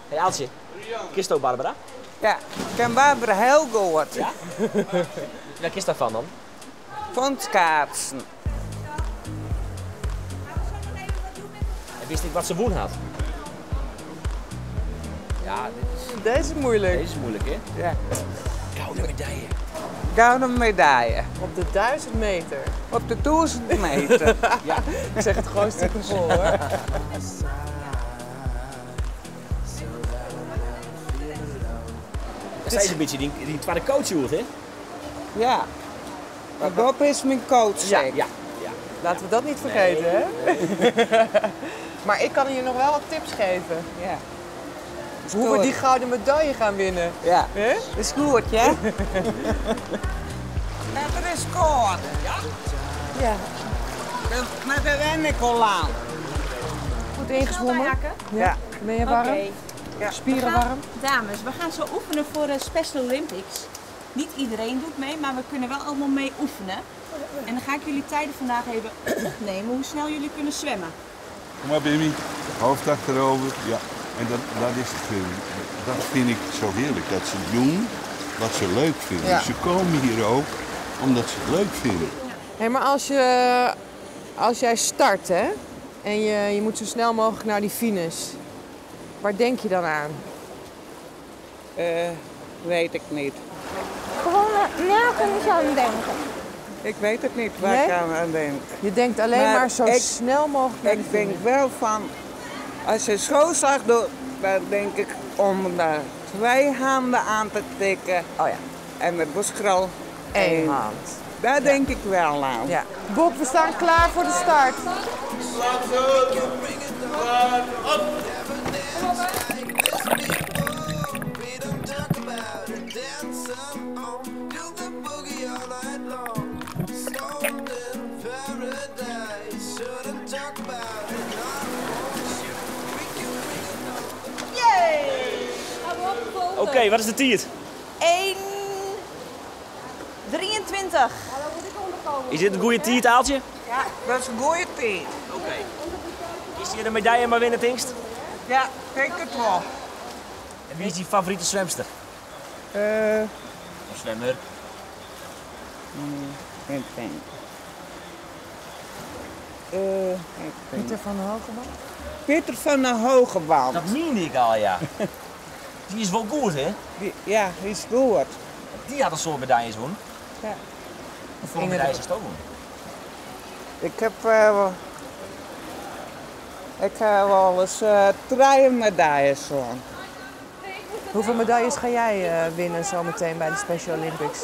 Hey Aaltsje, kinsto Barbara? Ja, ik ken Barbara hiel goed. Ja? Wêr kinst har fan dan? Fan it schaatsen. En witst ek wat se wûn hat? Ja, dit is... Deze is moeilijk. Deze is moeilijk, hè? Ja. Gouden medaille. Gouden medaille. Op de 1000 meter. Op de 1000 meter. Ja. Ik zeg het gewoon stiekem vol, hoor. Dat is een beetje die tweede coach, hoor, hè? Ja. Maar Bob is mijn coach, Ja, zeg. Ja, ja. Laten we dat niet vergeten, hè? Maar ik kan je nog wel wat tips geven. Ja. Is Hoe we goed. die gouden medaille gaan winnen. Ja. Hè? Is goed, ja? Dat is goed. Ja. Maar daar ben ik al aan. Goed ingezwommen. Ja. Ben je warm? Oké. Ja. Spieren We gaan- warm? Dames, we gaan zo oefenen voor de Special Olympics. Niet iedereen doet mee, maar we kunnen wel allemaal mee oefenen. En dan ga ik jullie tijden vandaag even opnemen, hoe snel jullie kunnen zwemmen. Kom maar, Bimmy. Hoofd achterover. Ja. En dat vind ik zo heerlijk. Dat ze doen wat ze leuk vinden. Ja. Ze komen hier ook omdat ze het leuk vinden. Hé, maar als jij start, hè, en je moet zo snel mogelijk naar die finish, waar denk je dan aan? Weet ik niet. Gewoon nergens aan denken. Ik weet het niet waar Nee? ik aan denk. Je denkt alleen maar, Maar zo snel mogelijk naar die Ik denk finish. wel van, als je schoolslag doet, dan denk ik om daar 2 handen aan te tikken. Oh ja. En met boskral 1 één. hand. Daar denk ik wel aan. Ja. Bob, we staan klaar voor de start. Oké, wat is de tijd? 1:23. Is dit een goede tijd, Aaltje? Ja, dat is een goede tijd. Oké. Is hier de medaille maar winnen, Tingst? Ja, denk het wel. En wie is je favoriete zwemster? Of zwemmer? Ik denk. Ik denk. Pieter van der Hogeband? Pieter van der Hogeband. Dat meende ik al, ja. Die is wel goed, hè? Ja, die is goed. Die had een soort medailles won. Ja. Hoeveel Inge de medailles is het ook won? Ik heb wel eens 3 medailles won. Hoeveel medailles ga jij winnen zometeen bij de Special Olympics?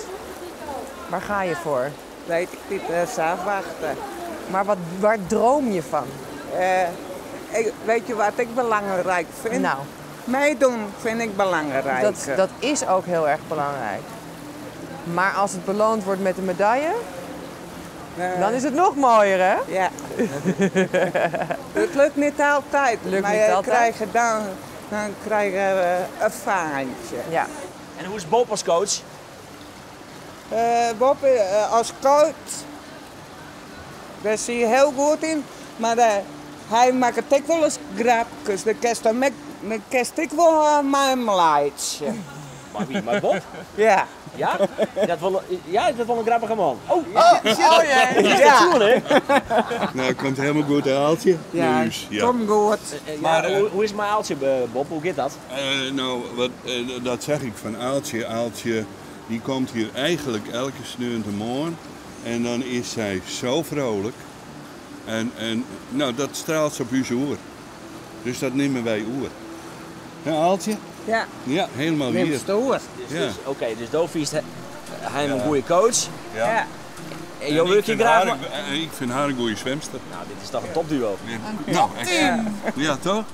Waar ga je voor? Weet ik niet, dat is afwachten. Maar waar droom je van? Weet je wat ik belangrijk vind? Nou. Meedoen vind ik belangrijk. Dat is ook heel erg belangrijk. Maar als het beloond wordt met een medaille, dan is het nog mooier, hè? Ja. Het lukt niet altijd. Lukt maar niet je altijd. krijgt dan krijg je een vaantje. Ja. En hoe is Bob als coach? Bob als coach, daar zie je heel goed in. Maar hij maakt het ook wel eens grapjes. Dan kan ik wel mijn lijstje. Maar wie? Maar Bob? Ja. Ja? Dat wel, ja, dat wel een grappige man. Oh, oh, oh jee. Die is Ja. dat hè? Nou, komt helemaal goed, Aaltje. Ja, Dus, ja. kom goed. Ja, Maar, hoe is het met Aaltje, Bob? Hoe gaat dat? Nou, dat zeg ik van Aaltje. Aaltje, die komt hier eigenlijk elke sneuntemorgen. En dan is zij zo vrolijk. En nou, dat straalt ze op uw oor. Dus dat nemen wij oer. Ja, Aaltje? Ja. Ja, helemaal Neem hier. stoer. Dus, Ja. dus, oké, dus Dofi is hij een goede coach. Ja. Ja. En jou wil ik je graag maar- Ik vind haar een goede zwemster. Nou, dit is toch een topduo. Ja. Nou, echt. Ja, toch?